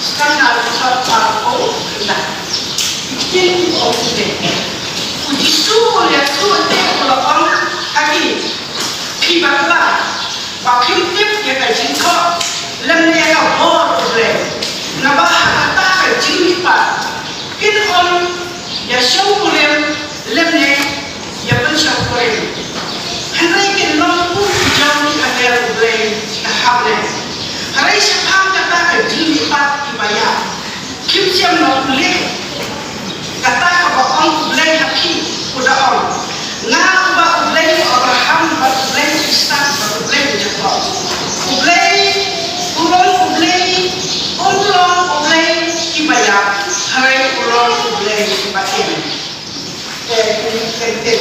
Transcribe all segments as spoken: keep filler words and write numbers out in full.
Skang na ruh ka pa ko na. Kin ong te. U Jisu u leh ruh te u la ong ha ki. Phi bakla. Ba phim tip ïa ka jingthoh lymne ïa ka bor U Blei. Naba ha kata ka jingmihpat. Kin ong ïa shongkurim lymne ïa pynshongkurim. Hynrei kin long kum ki jong ki angel U Blei ha bneng. Hynrei shaphang kata ka jingmihpat kiba ïap. Kim shym la pule. Kata kaba ong U Blei ha phi, u da ong. Nga uba U Blei u Abraham, bad U Blei u Isaak, bad U Blei u Jakob. U Blei, u long U Blei, um long U Blei kiba ïap, hynrei u long U Blei kiba im. Te, te, te, te.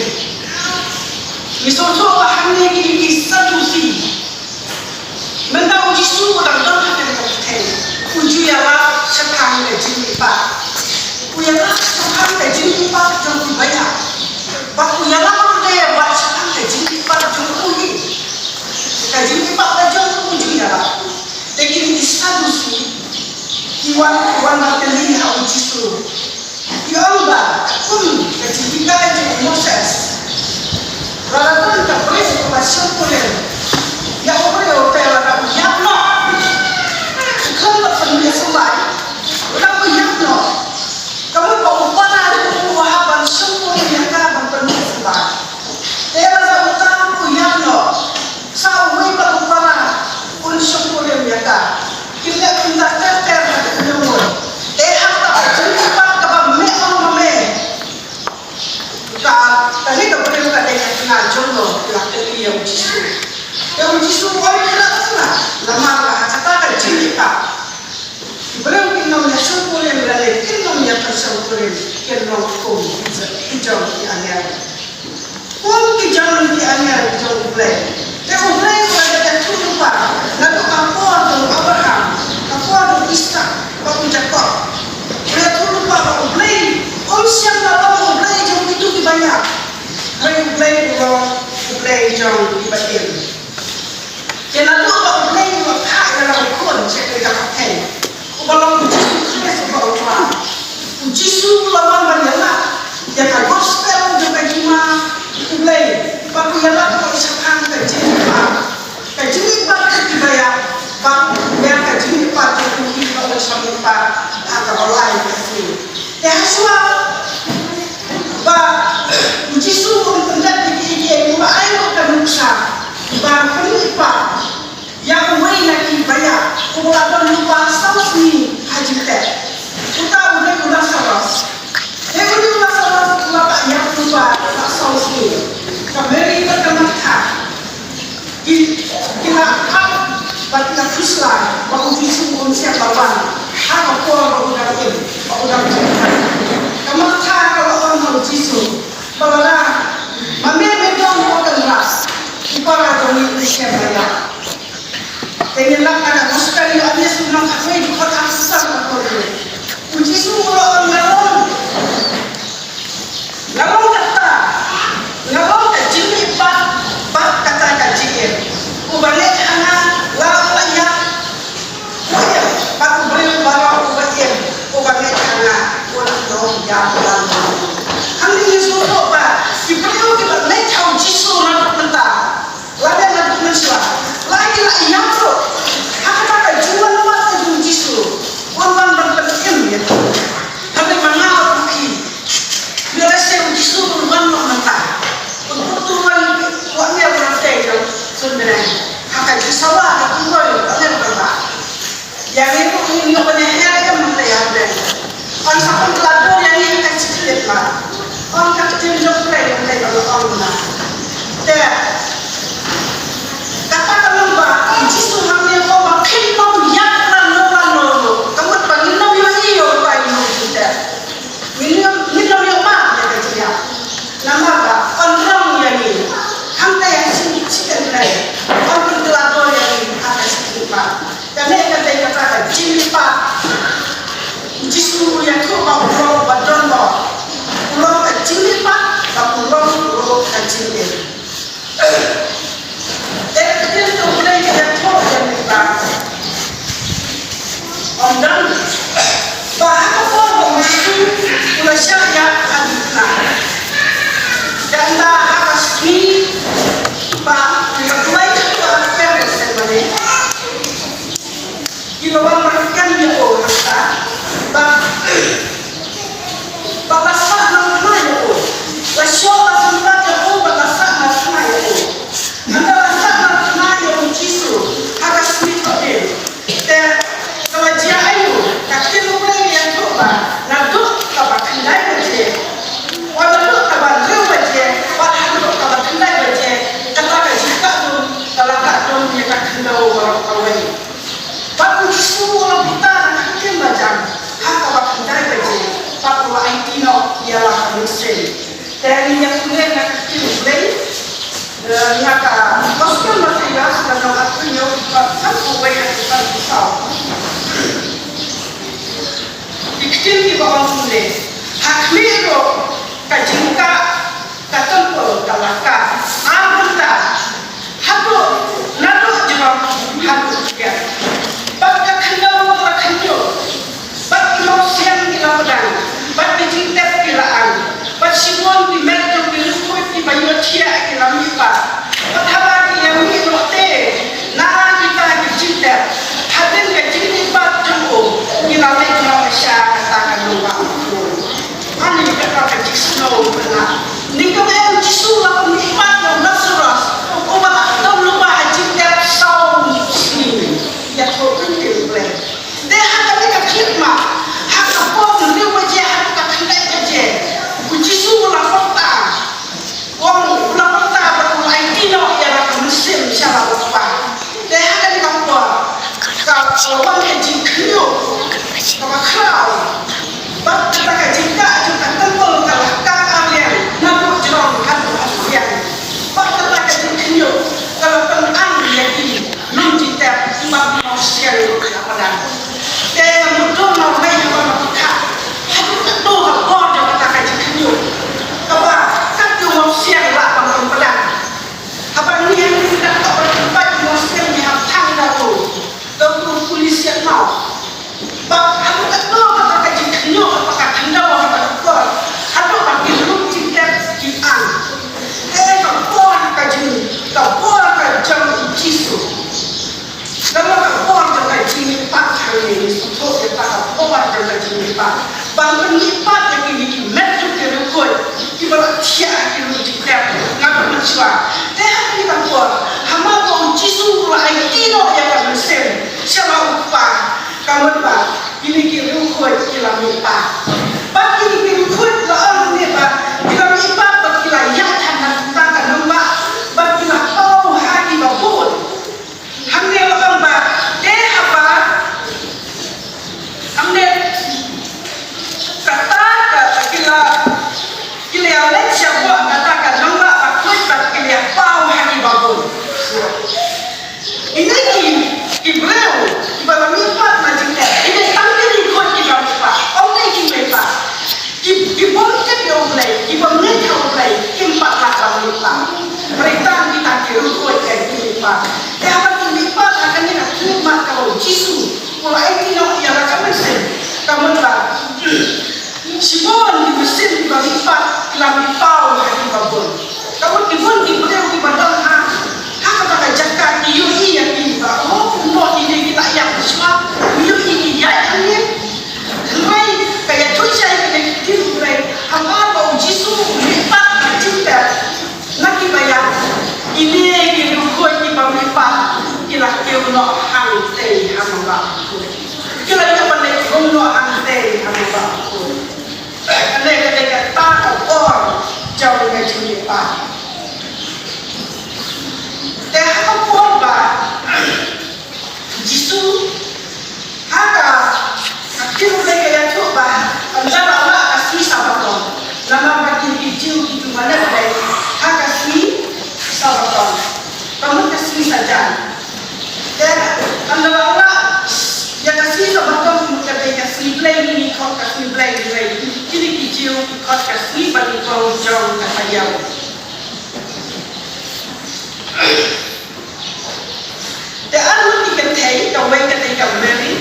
Ngi sngewthuh ba hangne kine ki Sadusi. Mynta u Jisu u dang don ha kane ka pyrthei. U ju ïalap shaphang ka jingmihpat. U ïalap shaphang ka jingmihpat jong kiba ïap. Bad u ïalap ruh te wat shaphang ka jingmihpat jong u hi. Ka jingmihpat ka jong u ju ïalap. Te kine ki Sadusi ki wan, ki wan ban kylli ha u Jisu. Ki ong ba kum ka jinghikai jong u Moses, lada don ka briew kaba shongkurim ïa u briew te lada u ïap noh, u khlem da pynmih symbai, lada u ïap noh, ka mut ba u para ruh u hap ban shongkurim ïa ka ban pynmih symbai. Te lada uta u ïap noh, sa uwei pat u para un shongkurim ïa ka. Kin leh kumta ter ter ha ka jingmut. Te hangta ka lane kin ym ïa pyrshang kurim, kin long kum ki jong ki angel. Kum ki jong ki angel ki jong U Blei. Te U Blei u la dep ïathuh lypa naduh ka por jong u Abraham, ka por jong u Isaak bad u Jakob. U la ïathuh lypa ba U Blei um shym la long U Blei jong kito kiba ïap. Hynrei U Blei u long U Blei jong kiba im. Te naduh ba U Blei u la phah ïa la u Khun sha kane ka pyrthei, uba long U Jisu Khrist uba u Trai. U Jisu u la wan ban ïalap ïa ka gospel jong ka hima U Blei, bad u ïalap ban shaphang ka jingïeit, ka jingïeit bad ka jingïeit bad ïa ka jingïeit bad jong u hi ka u sham pat ha kaba lai ka sngi. Te hashwa ba U Jisu um pyndep ïa kiei kiei, u la ai ruh ka nuksa ban pynïaid pat ïa uwei na kiba ïap, uba la don lypa saw sngi ha jingtep. Uta u dei u Lasaros. Te u dei u Lasaros u la ïap lypa saw sngi. Ka Mary bad ka Martha ki, ki la ap bad ki la khuslai ba U Jisu um shym la wan ha ka por ba u dang im, ba u dang im. Ka Martha ka la ong ha U Jisu ba lada ma me me don ha u kynrad, u para jong ngi um shym la ïap. Te ngin lap na ka Gospel Ïoannis lynnong khatwei dkhot arphew san, ka ong, U Jisu u la ong, nga long, nga long kata, nga long ka jingmihpat bad kata ka jingim. Uba ngeit ha nga, la u la ïap, u im, bad u briew baroh uba im, uba ngeit ha nga, un ym ïap lang. Hangne ngi sngewthuh ba ki briew kiba ngeit ha U Jisu naduh mynta, lane naduh mynshuwa, la ki la ïap ruh ha kata ka jingwan wad ka jong U Jisu, un wan ban pynim ïa ki. Hynrei ma nga bad phi, lehse U Jisu un wan noh mynta, un kyntu ruh ïa u angel uba tei jong u suiñ bneng ha ka jingsawa, ka kynroi u angel uba Ïa ngi ruh ngin ïoh ban ïaher ïa U Blei ha pdeng. Yn sa pynkylla dur ïa ngi ha ka shithi mat. Ym ka ktien jong U Blei U Blei ba la ong na. Te kata ka long ba U Jisu hangne u ong ba phin ym ïap lano lano ruh. Ka mut ba ngin ym ïohi ïa u Trai jong ngi te. Ngin ym, ngin ym ïoh mad ïa ka jingïap. Namar ba yn rong ïa ngi. Hangta ïa shi, shi kynrei. Yn pynkylla dur ïa ngi ha ka shithi mat. Kane ka dei kata ka jingmihpat. U Jisu u ïathuh ba u long uba donbor. U long ka jingmihpat bad u long ruh ka jingim. Te ka ktien jong U Blei ka ïathuh ïa ngi ba, ym don, ba ha ka por ba U Jisu u la shah ïap ha dukna, te ynda ha ka sngi ba u la duwai ha ka Gethsemane, ki la wan ban kem ïa u hangta, ba, ba la sah na thma ïa u. La shoh la sympat ïa u, ba la sah na thma ïa u. Ynda la sah na thma ïa U Jisu ha ka sngi Thohdieng, te ka la jia aïu? Ka ktien U Blei ka ïathuh ba naduh kaba khyndai baje, wat naduh kaba hynriew baje, wat haduh kaba khyndai baje, kata ka jingkah dum ka la kah dum ïa ka khyndew baroh kawei. Bad U Jisu u la pyrta na ka ktien ba jam ha kaba khyndai baje, bad u la aiti noh ïa la ka mynsiem. Te ngin ïa pule na ka ktien U Blei, eh, na ka Gospel Mathaios, lynnong arphew hynñiew, dkhot sanphew wei haduh sanphew saw. Ki ktien kiba ong kumne: Ha khmih ruh ka jingkah ka templ ka la kah ar kynta, haduh naduh jrong haduh jngat. Bad ka khyndew ka la khynñiuh, bad ki mawsiang ki la pdang, bad ki jingtep ki la ang, bad shibun ki met jong ki riewkhuid kiba ïohthiah ki la mihpat. Bad haba ki ïa mih noh te na kita ki jingtep, hadien ka jingmihpat jong u, ki la leit noh sha kata ka nongbah bakhuid. Ani kata ka jingsngew kane. Ngi kynmaw U Jisu la pynmihpat ïa u Lasaros, uba la don lypa ha jingtep saw sngi. Ïathuh ka ktien U Blei. Te ha kane ka khlieh mat, ha ka por hynriew baje haduh ka khyndai baje, U Jisu u la pyrta. U ong, u la pyrta bad u la aiti noh ïa Ka jingmihpat. Ban pynmihpat ïa kine ki met jong ki riewkhuid kiba la thiah ha ki riewtep. Nga pynmih shuwa. Te ha kane ka por, hamar ba u Jisu u la aiti noh ïa ka mynsiem sha la u Kpa, ka mut ba kine ki riewkhuid ki la mihpat. Bad kine ki riewkhuid la ong ne ba ki la mihpat bad ki la ïaid ha ka nongbah bad ki la paw ha kiba bun. Hangne la ong ba te haba hangne kata ka ki la ki la ïaleit shapoh kata ka nongbah bakhuid bad ki la paw ha kiba bun. Ine ki ki briew kiba la mihpat na jingtep, ine tang ki riewkhuid kiba mihpat. Ong ne ki mihpat. Ki, ki bym tip ïa U Blei, ki bym ngeit ha U Blei, kim pat lah ban mihpat. Hynrei tang kita ki riewkhuid ki mihpat. Te haba ki mihpat ha kane ka khlieh mat kaba u Jisu u la aiti noh ïa la ka mynsiem, ka mut ba shibun ki mynsiem kiba mihpat ki la mihpaw ha kiba bun. Ka mut ki bun ki briew kiba don ha ha kata ka jaka ki ïohi ïa ki ba, oh, kumno ki dei ki la ïap shuwa, ki ïohi ki ïaid hangne. Hynrei ka ïathuh shai kane ka ktien U Blei, hamar ba u Jisu u mihpat na jingtep na kiba ïap, kine ki riewkhuid kiba mihpat ki la kiew noh hangtei ha nongbah bakhuid. Ki la ïoh ban leit rung noh hangtei ha nongbah bakhuid. Kane ka dei kata ka por jong ka jingmihpat. Te ha ka por ba Jisu, ha ka, ka ktien U Blei ka ïathuh ba ynda la lah ka sngi Sabaton, namar ba kine ki Jiw ki ju wanrah Blei ha ka sngi Sabaton, ka mut ka sngi Sajan. Te ynda la lah ïa ka sngi Sabaton, ka mut ka dei ka sngi Blei, ngi khot ka sngi Blei, Blei. Kine ki Jiw ki khot ka sngi banyngkong jong ka taïew. Te arngut ki kynthei, kawei ka dei ka Mary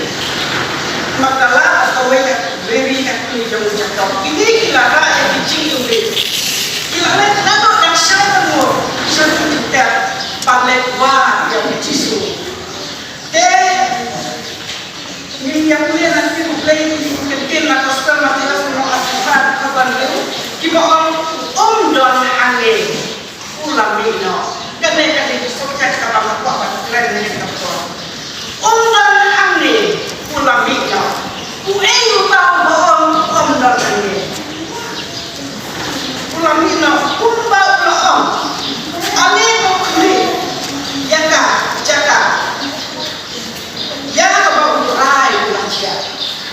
Magdala, kawei ka Mary ka kmie jong u Jakob. Kine ki la rah ïa ki jingim. Ki la leit naduh dang shai lyngngoh sha ki jingtep ban leit wad ïa u Jisu. Te ngin ïa pule na ki Blei ki kyntien na Gospel Mathaios lynnong arphew phra, dkhot ba hynriew, kiba ong, um don hangne. U la mih noh. Kane ka dei ka subject kaba nga kwah ban kren ha kane ka por. Um don hangne, u la mih noh. Uei uta uba ong um don hangne? U la mih noh kumba u la ong. Ale to khmih ïa ka jaka ïa kaba U Trai u la thiah.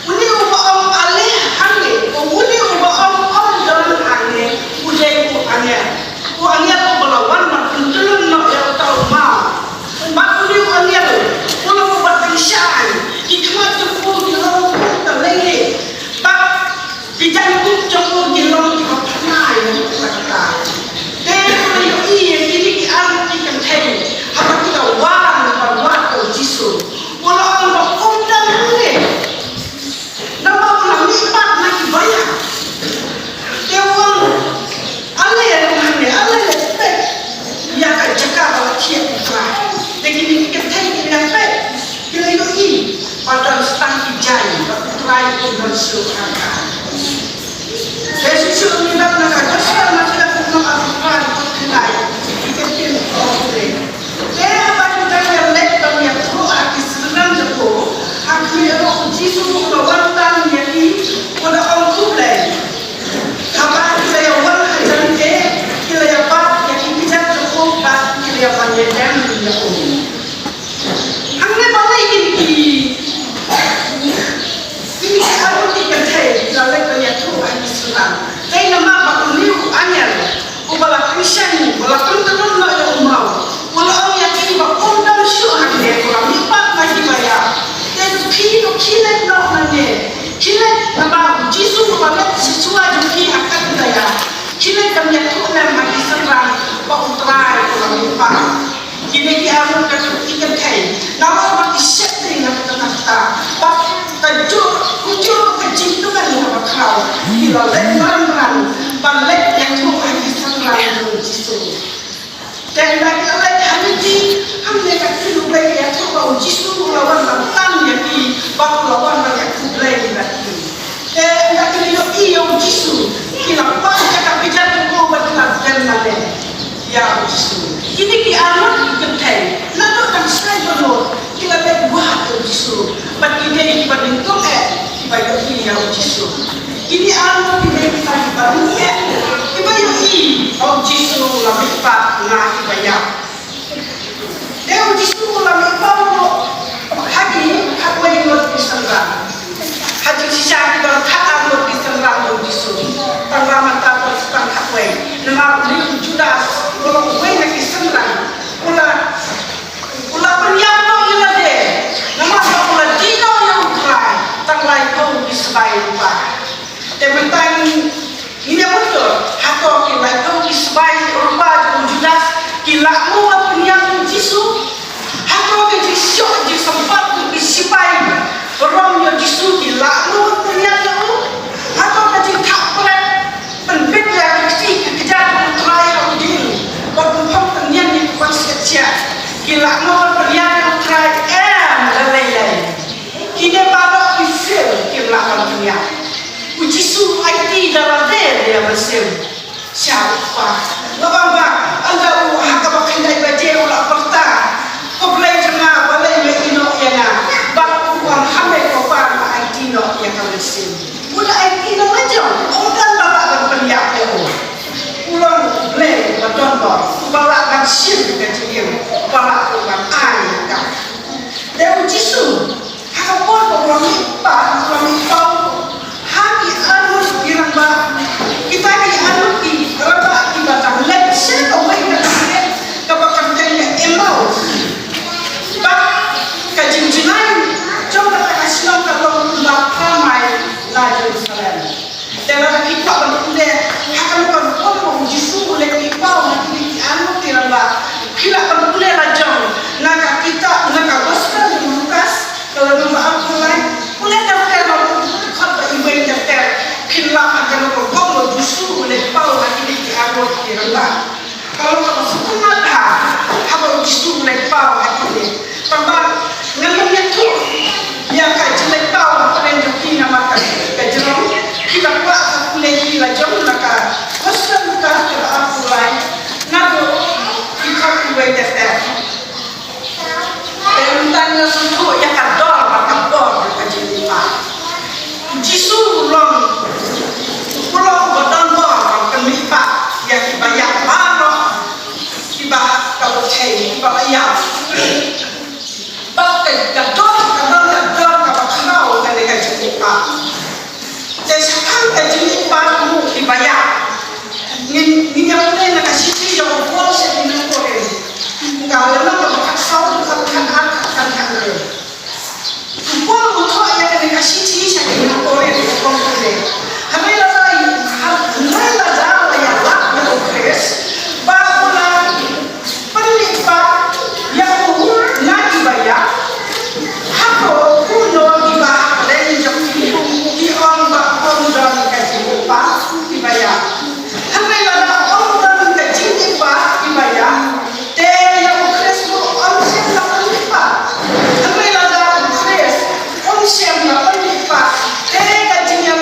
Une uba ong ale hangne, une uba ong um don hangne, u dei u angel. U angel uba la wan ban pyntlun noh ïa uta u maw. Bad une u angel u la wan ban pynshai, ki khmat jong u ki long kum ka leilieh. Bad ki jaiñkup jong u ki long kiba pynai ïa u kata. Te u la ïohi ïa kine ki arngut ki kynthei haba ki la wan ban wad ïa u Jisu. U la ong ba um don hangne. Namar u la mihpat na kiba ïap. Te u ong ale hangne, ale leit peit ïa ka jaka ba la thiah U Trai. Te kine ki kynthei ki la peit. Ki la ïohi ba don tang ki jaiñ ba U Trai um don shuh ha ka. Te shuh shuh ngin ïoh na ka Gospel Mathaios lynnong arphew phra, dkhot khyndai. Ki kyntien U Blei. Te haba ki dang ïaleit ban ïathuh ha ki synran jong u, ha khmih ruh u Jisu u la wan tang ïa ki, u la ong khublei. Haba ki la ïa wan hajan te, ki la ïa bat ïa ki kjat jong u bad ki la ïa ban ïadem ïa u. Hangne balei kine ki, kine ki arngut ki kynthei ki la leit ban ïathuh ha ki synran? Dei namar ba une u angel uba la pynshai, uba la pyntlun noh ïa u maw, u la ong ïa ki ba um don shuh hangne, u la mihpat na kiba ïap. Te to khie, to khie leit noh nangne. Khie leit namar u Jisu u la leit sha shuwa jong phi ha ka daya. Khie leit ban ïathuh lem ha ki synran ba U Trai u la mihpat. Kine ki arngut ki kynthei, nalor ba ki sheptieng na kata kata, ba ka jur, ka jur ka jingkmen kaba khraw, ki la leit madan madan ban leit ïathuh ha ki synran jong u Jisu. Te ynda ki la leit ha lynti, hangne ka ktien U Blei ka ïathuh ba u Jisu u la wan ban tan ïa ki, ba u la wan ban ïakhublei ïa ki. ïa u Jisu. Kine ki arngut ki kynthei naduh tang shai bynriew ki la leit wad ïa u Jisu. Bad ki dei kiba nyngkong eh kiba ïohi ïa u Jisu. Kine arngut ki dei kiba, kiba nyngkong eh kiba ïohi ba u Jisu u la mihpat na kiba ïap. Te u Jisu u la mihpat ruh ha ki khatwei ngut ki synran. Ha jingshisha ki don khatar ngut ki synran jong u Jisu. Tang ba mynta don tang khatwei. Namar u Judas u long uwei na ki synran. U la, u la pynïap noh ïa lade. Namar ba u la die noh ïa u Trai tang laiphew ki sbai rupa. Te mynta ngi, ngin ïa mutdur, hato ki laiphew ki sbai rupa jong u Judas ki lah mo ban pynïap ïa u Jisu? Hato ki jingshoh jingsympat jong ki sipai Rom ïa u Jisu ki lah mo ban pynïap ïa u? Hato ka jingthap pret pynbit ïa ki kti ki kjat jong u Trai ha u dieng bad pynphong pynïap ïa ki pansngiat ki lah mo ban pynïap ïa u Trai? Em, da lei lei. Kine baroh ki fail, kim lah ban pynïap. U Jisu u aiti da lade ïa u mynsiem. Sha u Kpa. Nga ong ba ynda u ha kaba khyndai baje u la pyrta, "Ko Blei jong nga, balei me ïehnoh ïa nga?" Bad u ong, "Hynrei ko Pa, nga aiti noh ïa ka mynsiem." U la aiti noh la jong, ym don ba lah ban pynïap ïa u. U long u Blei uba don bor, uba lah ban shim ka jingim, uba lah ban ai ïa ka. Te u Jisu, ha ka por ba u la mihpat, u la mihpaw ha ki arngut ki rangbah, kita ki arngut ki rangbah kiba dang leit sha kawei ka lyndet kaba kyrteng ka Emmaus. Bad ka jingjngai jong kata ka shnong ka long kumba phra mail na Jerusalem. Te lada phi kwah ban pule ha kano ka rukom ba u Jisu u leit mihpaw ha kine ki arngut ki rangbah, phi lah ban pule la jong na ka kitab, na ka Gospel jong u Lukas, ka lynnong ba arphew lai. Pule ter ter la, u dkhot ba iwei ter ter. Phin lap ha kano ka rukom ba u Jisu u leit paw ha kine ki arngut ki rangbah. Ka long kaba sngewtynnat bha haba u Jisu u leit paw ha kine. Tangba ngan ym ïathuh ïa ka jingleit paw hapdeng jong ki namar ka, ka jrong. Phi lah ban pule hi la jong na ka Gospel Lukas ka arphew lai, naduh ki dkhot iwei ter ter. Te mynta ngan sngewthuh ïa ka dor bad ka bor ka jingmihpat. U Jisu u long, u long uba don bor ban pynmihpat ïa kiba ïap baroh, kiba ha kaba thei, kiba la ïap. Bad ka, ka don, ka don, ka don kaba khraw kane ka jingmihpat. Te shaphang ka jingmihpat u kiba ïap, ngin, ngin ïa pule na ka shithi jong u Paul sha ki nong Korinth. Ka lynnong kaba khatsaw, dkhot khatar, khatar, khathynriew. U Paul u thoh ïa kane ka shithi sha ki nong Korinth u ong kumne. Hynrei lada, hynrei lada la ïalap ïa u Khrist ba u la pynmihpat ïa u na kiba ïap, hato kumno kiba ha pdeng jong phi ki ong ba ym don ka jingmihpat kiba ïap? Hynrei lada ym don ka jingmihpat kiba ïap, te ïa u Khrist ruh um shym la pynmihpat. Hynrei lada u Khrist um shym la pynmihpat, te ka jingïa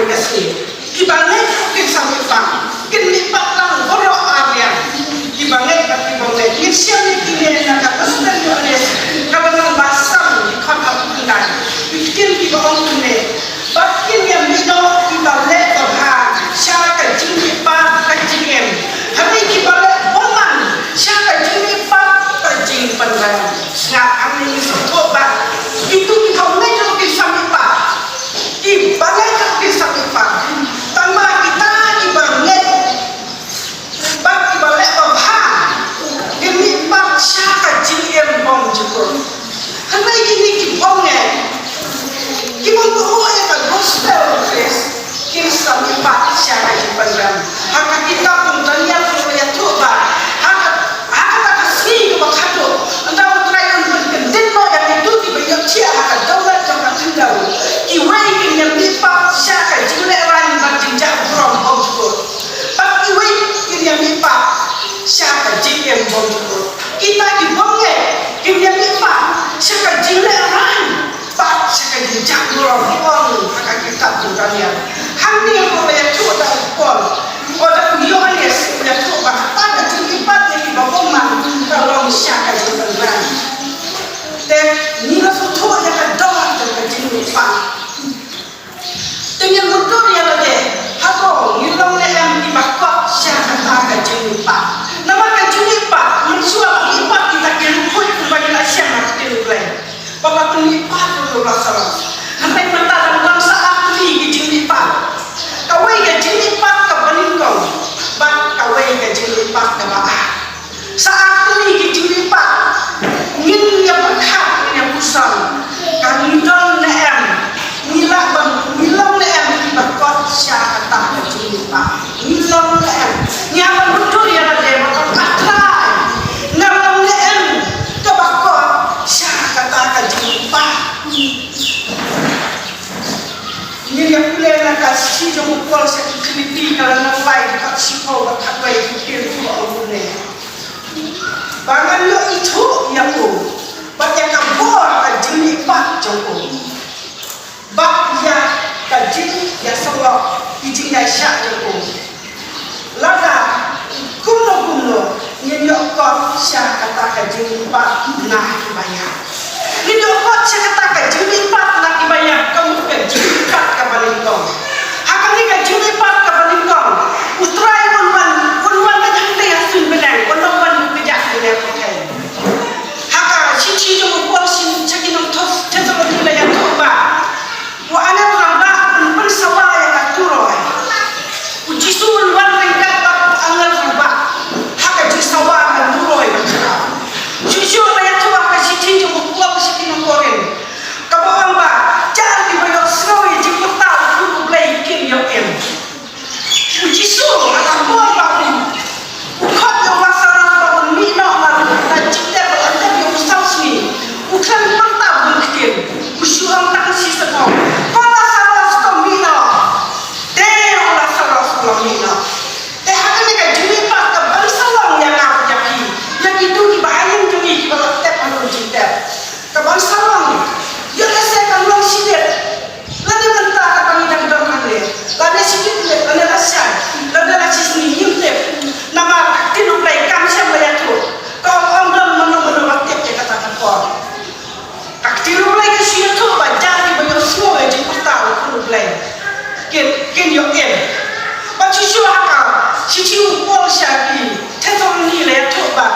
Ka sngi. Kiba ngeit ruh kin sa mihpat. Kin mihpat lang baroh arliang. Kiba ngeit bad kiba ym ngeit. Ngin shem ïa kine na ka Gospel Ïoannis. Kaba nyngkong, ba san, dkhot arphew khyndai. Ki ktien kiba ong kumne. Bad kin ïa mih noh kiba leh babha sha ka jingmihpat ka jingim. Hynrei kiba leh bymman sha ka jingmihpat ka jingpynrem. Sngap hangne, ngi sngewthuh ba kito kiba ngeit ruh kin sa mihpat. Kiba ngeit ruh kin sa mihpat. Tangba kita kiba ngeit bad kiba leh babha, ngin mihpat sha ka jingim bymjukut. Hynrei kine ki bymngeit, ki bym kohnguh ïa ka gospel u Khrist, kin sa mihpat sha ka jingpynrem. Ha ka kitab u Daniel ruh la ïathuh ba ha ka, ha kata ka sngi kaba khadduh, ynda U Trai un pynkyndit noh ïa kito kiba ïohthiah ha ka dewlet jong ka khyndew, kiwei kin ïa mihpat sha ka jinglehrain bad jingjahburom bymjukut. Bad kiwei kin ïa mihpat sha ka jingim bymjukut. Kita ki bymngeit kin ïa mihpat sha ka jinglehrain bad sha ka jingjahburom, ong ha ka kitab u Daniel. Hangne ruh la ïathuh da u Paul, o da u Ïoannis, u ïathuh ba kata ka jingmihpat ïa kiba bymman ka long sha ka jingpynrem. Te ngi la sngewthuh ïa ka dor jong ka jingmihpat. Te ngin mutdur ïa lade, hato ngi long ne em kiba kot sha kata ka jingmihpat? Namar ka jingmihpat, mynshuwa ba mihpat kita ki riewkhuid kumba ngi la shem ha ka ktien U Blei, ba la pynmihpat ïa u Lasaros. Hynrei mynta dang don sa ar tylli ki jingmihpat. Kawei ka jingmihpat kaba nyngkong, bad kawei ka jingmihpat kaba ar. Sa ar tylli ki jingmihpat. Ngin ïa pyrkhat, ngin ïa pyrshang. Ka ngi don ne em? Ngi lah ban, ngi long ne em kiba kot sha kata ka jingmihpat? Ngi long ne em? Ngi hap ban mutdur ïa lade ba, A Trai, nga long ne em kaba kot sha kata ka jingmihpat? Ngin ïa pule na ka shithi jong u Paul sha ki Philippi, ka lynnong lai, dkhot shiphew bad khatwei, ki ktien kiba ong kumne. Ba ngan ïoh ithuh ïa u bad ïa ka bor ka jingmihpat jong u, bad ïa ka jingïasyllok ki jingïaishah jong u. Lada kumno kumno ngin ïoh kot sha kata ka jingmihpat na kiba ïap. Ngin ïoh kot sha kata ka jingmihpat na kiba ïap, ka mut ka jingmihpat kaba nyngkong. Ha kane ka jingmihpat kaba nyngkong, U Trai un wan, un wan na ka jingtei ha suiñ bneng, un ym wan kum ka jingïap. Ha ka shithi jong u Paul sha ki nong Thessaloni la ïathuh ba u angel rangbah un pynsawa ïa ka turoi. U Jisu un wan ryngkat bad u angel rangbah ha ka jingsawa ka turoi ba khraw. Shuh shuh la ïathuh ha ka shithi jong u Paul sha ki nong Korinth, kaba ong ba jar kiba ïohsngew ïa jingpyrta u Khun u Blei kin ïoh im. U Jisu ha ka por ba u, u khot ïa u Lasaros ba un mih noh na, na jingtep ba la tep ïa u saw sngi, u khlem pyrta bun ktien, u shu ong tang shi snem, Ko Lasaros, to mih noh. Te u Lasaros u la mih noh. Te ha kane ka jingmihpat ka ban sa long ïa nga bad ïa phi, ïa kito kiba ha ïing jong ngi kiba la tep ha ka jingtep. Ka ban sa long, ïoh lehse kan long shi miet. Lane mynta kaba ngi dang don hangne, lane shi miet, lane lashai, lane la shisngi, ngim tip. Namar ka ktien U Blei kam shym la ïathuh. Ka ong ym don mano mano ba tip ïa kata ka por. Ka ktien U Blei ka shu ïathuh ba jar kiba ïohsngew ïa jingpyrta u Khun U Blei kin, kin ïoh im. Bad shuh shuh ha ka shithi u Paul sha ki Thessaloni la ïathuh ba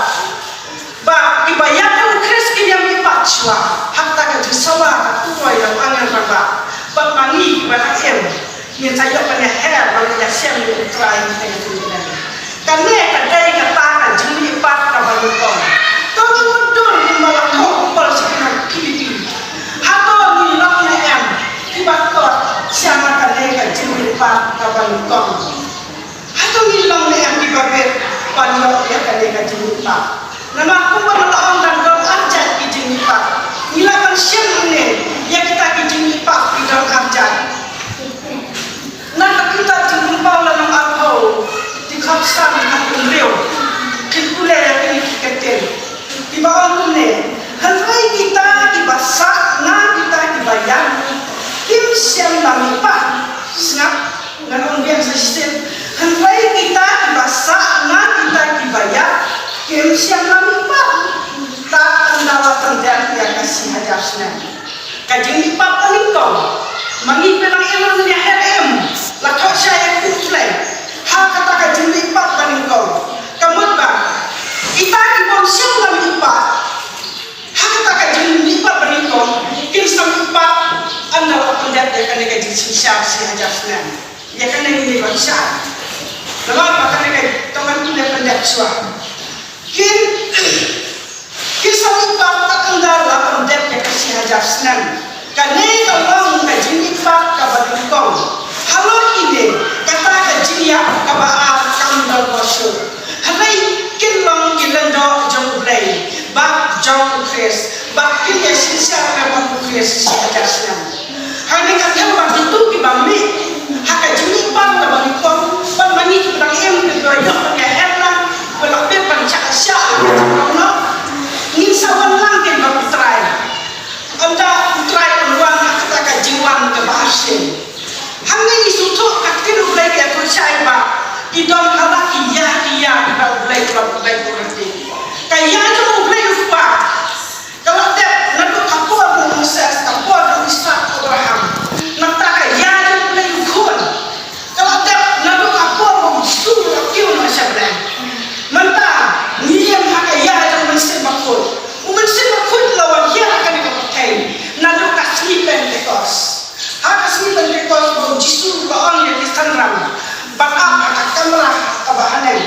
Ba kiba ïap ha u Khrist kin ïa mihpat shuwa ha kata ka jingsawa ka turoi jong u angel rangbah. Bad ma ngi kiba dang im, ngin sa ïoh ban ïaher ban ïashem ïa u Trai ha kata ka jingim. Kane ka dei kata ka jingmihpat kaba nyngkong. To ngin mutdur kumba la thoh u Paul sha ki nong Philippi. Hato ngi long ne em kiba kot sha kane ka jingmihpat kaba nyngkong? Hato ngi long ne em kiba bit ban ïoh ïa kane ka jingmihpat? Namar kumba nga la ong, dang don ar jait ki jingmihpat. Ngi lah ban shim hangne ïa kita ki jingmihpat ki don ar jait. Na ka kitab Jingpynpaw lynnong arphew, dkhot san haduh hynriew, phin pule ïa kine ki ktien kiba ong kumne: Hynrei kita kiba sah na kita kiba ïap kim shym la mihpat. Sngap, ngan ong biang sa shisien. Hynrei kita kiba sah na kita kiba ïap kim shym la mihpat tad ynda la pyndep ïa ka shi hajar snem. Ka jingmihpat banyngkong, ma ngi pynlong im, ngi ïa her im, la thoh shai ïa U Blei ha kata ka jingmihpat banyngkong. Ka mut ba kita kibym shym la mihpat ha kata ka jingmihpat banyngkong, kin sa mihpat ynda la pyndep ïa kane ka jingsynshar shi hajar snem. Ïa kane ngin ïa ban shai. Namar ba kane ka tang ban pyndep, pyndep shuwa. Kin, kin sa mihpat tad ynda la pyndep ïa ka shi hajar snem. Kane ka long ka jingmihpat kaba nyngkong. Halor kine, kata ka jingïap kaba ar kam don bor shuh. Hynrei kin long ki lyngdoh jong U Blei bad jong U Khrist, bad kin ïa synshar lem bad U Khrist shi hajar snem. Hangne ka dei ba kito kiba mih ha ka jingmihpat kaba nyngkong, bad ma ngi kiba dang im, kiba ïoh ban ïa her lang, ba la pep ban shah shah ha ka jingmihpat noh, ngin sa wan lang kin bad U Trai. Ynda U Trai un wan ha kata ka jingwan kaba arsien. Hangne ngi sngewthuh ka ktien U Blei ka ïathuh shai ba ki don ha la ki ïa, ki ïa kiba U Blei, kiba U Blei u ratih. Ka ïa jong U Blei U Kpa ka la dep naduh ka por u Moses, ka por u Isaak, Abraham. Nangta ka ïa jong U Blei U Khun ka la dep naduh ka por ba U Jisu u la kiew noh sha bneng. Mynta ngi im ha ka ïa jong U Mynsiem Bakhuid. U Mynsiem Bakhuid u la wan hiar ha kane ka pyrthei naduh ka sngi Pentekost. Ha ka sngi Pentekost ba U Jisu u la ong ïa ki synran ban ap ha ka kamra kaba haneng.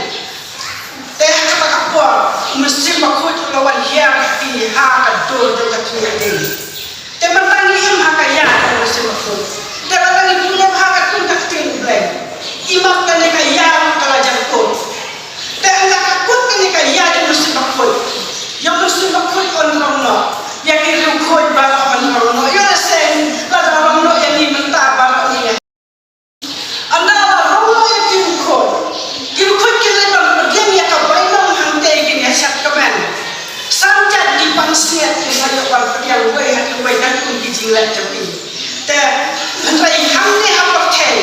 Te ha kata ka por U Mynsiem Bakhuid u la wan hiar ha ki ha ka dur jong ka tnga ding. Te mynta ngi im ha ka ïa jong U Mynsiem Bakhuid. Te lada ngi pule ha ka ktien, ka ktien U Blei, imat kane ka ïa ka la jan kut. Te ynda ka kut kane ka ïa jong U Mynsiem Bakhuid, ïa U Mynsiem Bakhuid un rong noh, ïa ki riewkhuid baroh un rong noh. Ïoh lehse lada rong noh ïa ngi mynta baroh ngi ïa Ynda la rong noh ïa ki riewkhuid, ki riewkhuid kin leit ban pdiang ïa ka bainong hangtei, kin ïa shat kmen. San jait ki pansngiat kin sa ïoh ban pdiang wei ha ki wei na ki, ki jingleh jong ki. Te hynrei hangne ha pyrthei,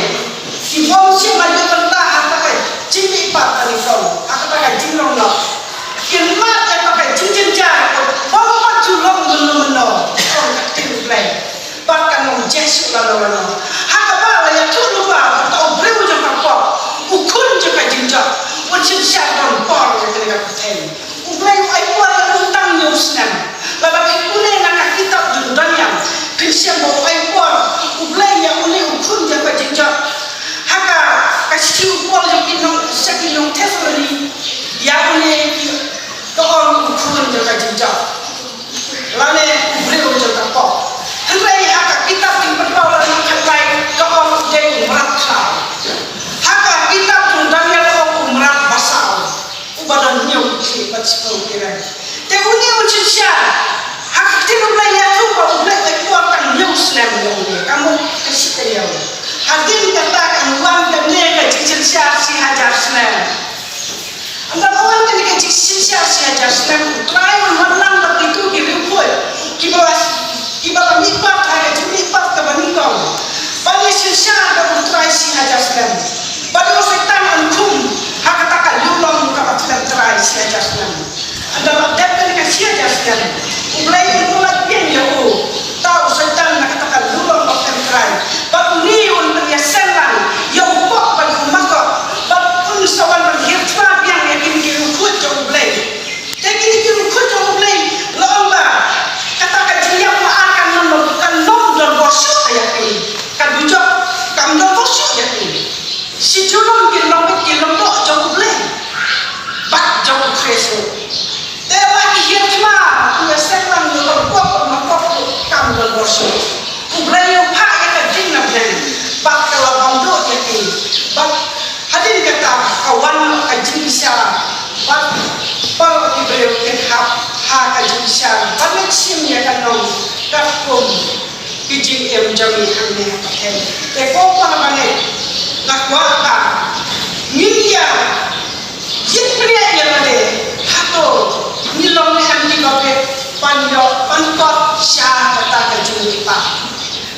ki bym shym la ïoh bynta ha kata ka jingmihpat banyngkong, ha kata ka jingrong noh. Kin mad ïa kata ka jingjynjar, bym pat ju long mynno mynno, ong ka ktien U Blei. Bad kan long jingshisha lano lano. Ha kaba la ïathuh lypa ba uta u briew jong ka pop, u khun jong ka jingjop, un synshar don bor ïa kane ka pyrthei. U Blei u ai por ïa u tang hynñiew snem. Lada phi pule na ka kitab jong u Daniel, phin shem ba u ai por U Blei ïa une u khun jong ka jingjop. Ha ka, ka shithi u Paul jong ki nong, sha ki nong Thessaloni, ïa une ki, ka ong u khun jong ka jingjop. Lane u briew jong ka pop. Hynrei ha ka kitab Jingpynpaw lynnong khatlai ka ong u dei u mrad khlaw. Ha ka kitab jong u Daniel ka ong u mrad basaw, uba don hynñiew ki khlieh bad shiphew ki reng. Te une un synshar. Ha ka ktien U Blei ngi ïathuh ba U Blei u ai por tang hynñiew snem ïa une. Ka mut ka shi taïew. Hadien kata kan wan kane ka jingsynshar shi hajar snem. Ynda la wan kane ka jingsynshar shi hajar snem, U Trai un wan lang bad kito ki riewkhuid kiba la, kiba la mihpat ha ka jingmihpat kaba nyngkong. Ban ïa synshar bad U Trai shi hajar snem. Bad u Soitan un khum ha kata ka liwlong kaba khlem trai shi hajar snem. Ynda la dep kane ka shi hajar snem, U Blei un pyllait biang ïa u. Uta u Soitan na kata ka liwlong ba khlem trai. Bad une un pynïaseng lang ïa u Gog bad u Magog. Bad un sa wan ban hiar thma biang ïa kine ki riewkhuid jong U Blei. Te kine ki riewkhuid jong U Blei, la ong ba kata ka jingïap ba ar kan nym, kan nym don bor shuh ïa ki. Ka dujok kam don bor shuh ïa ki. Shi junom kin long beit ki lyngdoh jong U Blei bad jong U Khrist ruh. Te la ki hiar thma, ki ïaseng lang ïa u Gog bad u Magog ruh kam don bor shuh. U Blei u phah ïa ka ding na bneng bad ka la bam duh ïa ki. Bad hadien kata ka wan ka jingbishar bad baroh ki briew kin hap ha ka jingbishar ban leit shim ïa ka nong katkum ki jingim jong ngi hangne ha pyrthei. Te ko para bangeit, nga kwah ba ngin ïa ïit pynïaid ïa lade, hato ngi long ne em kiba bit ban ïoh ban kot sha kata ka jingmihpat.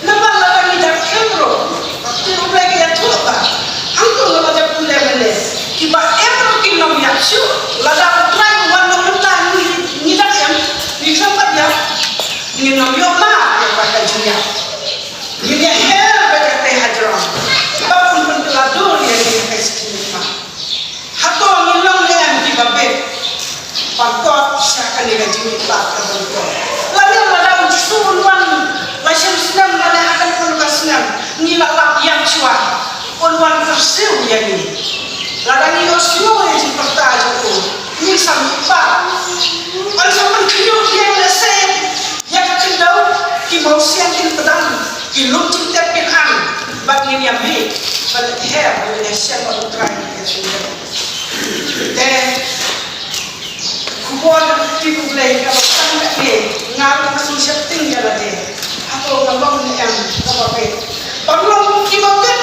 Namar lada ngi dang im ruh, te U Blei Kiba im ruh kin ym ïap shuh, lada U Trai u wan noh mynta ngi, ngi dang im, ngi khlem pat ïap, ngin ym ïoh ma ïa kata ka jingïap. Ngin ïa her beit ïa kata hajrong. Ba un pynkylla dur ïa ngi ha ka jingïap. Hato ngin long ne em kiba bit ban kot sha kane ka jingmihpat kaba nyngkong? Lane lada U Jisu un wan la shi snem lane ha kano kano ka snem, ngi la lap ïap shuwa, un wan kyrsiew ïa ngi. Lada ngi ïohsngew ïa ka jingpyrta jong u, ngin sa mihpat. Yn sa pynkhynñiuh biang lehse ïa ka khyndew, ki mawsiang kin pdang, ki lum jingtep kin ang, bad ngin ïa mih ban leit her, ban leit her sha U Trai ïa ka jingtep. Te khubor jong ka ktien U Blei kaba tang katne, nga ruh nga sngewsheptieng ïa lade. Hato nga long ne em kaba bit? Ban long kiba bit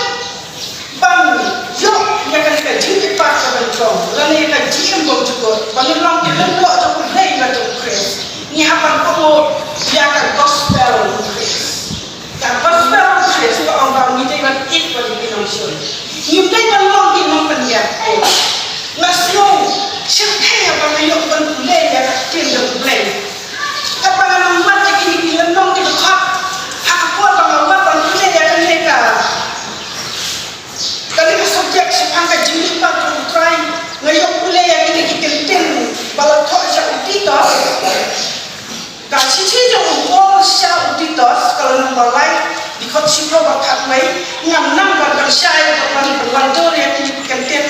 ban ïoh ïa kane ka jingmihpat kaba nyngkong lane ka jingim bymjukut, ban long ki lyngdoh jong U Blei bad jong U Khrist, ngi hap ban kohnguh ïa ka gospel U Khrist. Ka gospel U Khrist ka ong ba ngi dei ban ïeit bad ki nongshun. Ngim dei ban long ki nongpynïap. Nga sngew shyrkhei haba nga ïoh ban pule ïa ka ktien jong U Blei. Katba nga nang wad ïa kine ki lynnong ki dkhot, ha ka por ba nga wad ban pule ïa kane ka, kane ka subject shaphang ka jingmihpat jong U Trai, nga ïoh pule ïa kine ki kyntien ba la thoh sha u Titus. Ka shithi jong u Paul sha u Titus, ka lynnong ba lai, dkhot shiphew bad khatwei. Ngam nang ban pynshai, ban pynwandur ïa kine ki kyntien,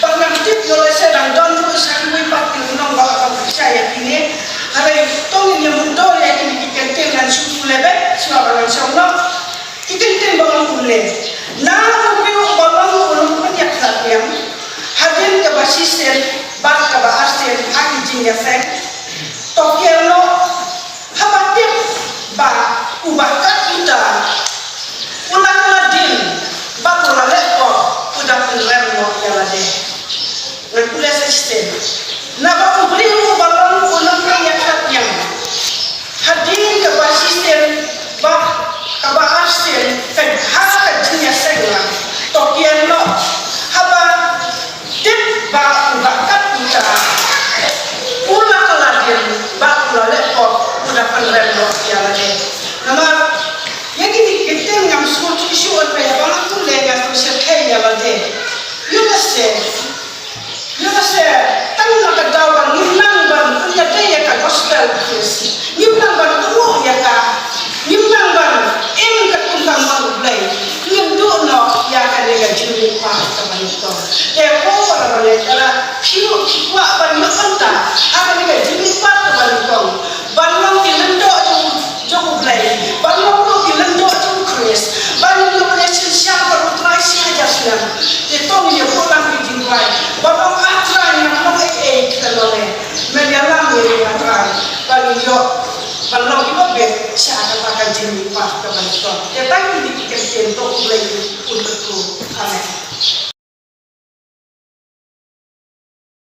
bad ngam tip ïoh lehse dang don ruh sa kiwei pat ki lynnong ba la pynshai ïa kine. Hynrei to ngin ïa mutdur ïa kine ki kyntien, ngan shu pule beit shuwa ba ngan shong noh. Ki kyntien ba ngan pule. Na uwei uba long u nongpynïaid ïa ka niam, hadien kaba shisien bad kaba arsien ha ki jingïaseng, to kiar noh, haba tip ba uba kat uta u la kylla dien bad u la leh pop, u da pynrem noh ïa lade. Ngan pule sa shisien. Naba u briew uba long u nongpynïaid ïa ka niam, hadien kaba shisien bad kaba arsien, ka ha ka jingïaseng, la to kiar noh, haba tip ba uba kat uta u la kylla dien bad u la leh pop, u da pynrem noh ïa lade. Namar ïa kine ki kyntien ngam sngewthuh shuh, hynrei haba nga pule nga sngewshyrkhei ïa lade. Ïoh lehse, ïoh lehse tang na ka daw ba ngim nang ban pynïadei ïa ka gospel Khrist, ngim nang ban kohnguh ïa ka, ngim nang ban im katkum ka mon U Blei, ngin duh noh ïa kane ka jingmihpat kaba nyngkong. Te ko para bangeit, lada phi ruh phi kwah ban ïoh bynta ha kane ka jingmihpat kaba nyngkong, ban long ki lyngdoh jong, jong U Blei, ban long ruh ki lyngdoh jong U Khrist, ban long ruh ki synshar bad U Trai shi hajar snem, te to ngin ïa buh lang ki jingduwai, ban ong, A Trai, ngam long ei ei khlem no leh, men ïalam ïa ngi A Trai, ba ngin ïoh ban long kiba bit sha kata ka jingmihpat kaba nyngkong. Te tang kine ki kyntien, to U Blei un kyrkhu. Amen.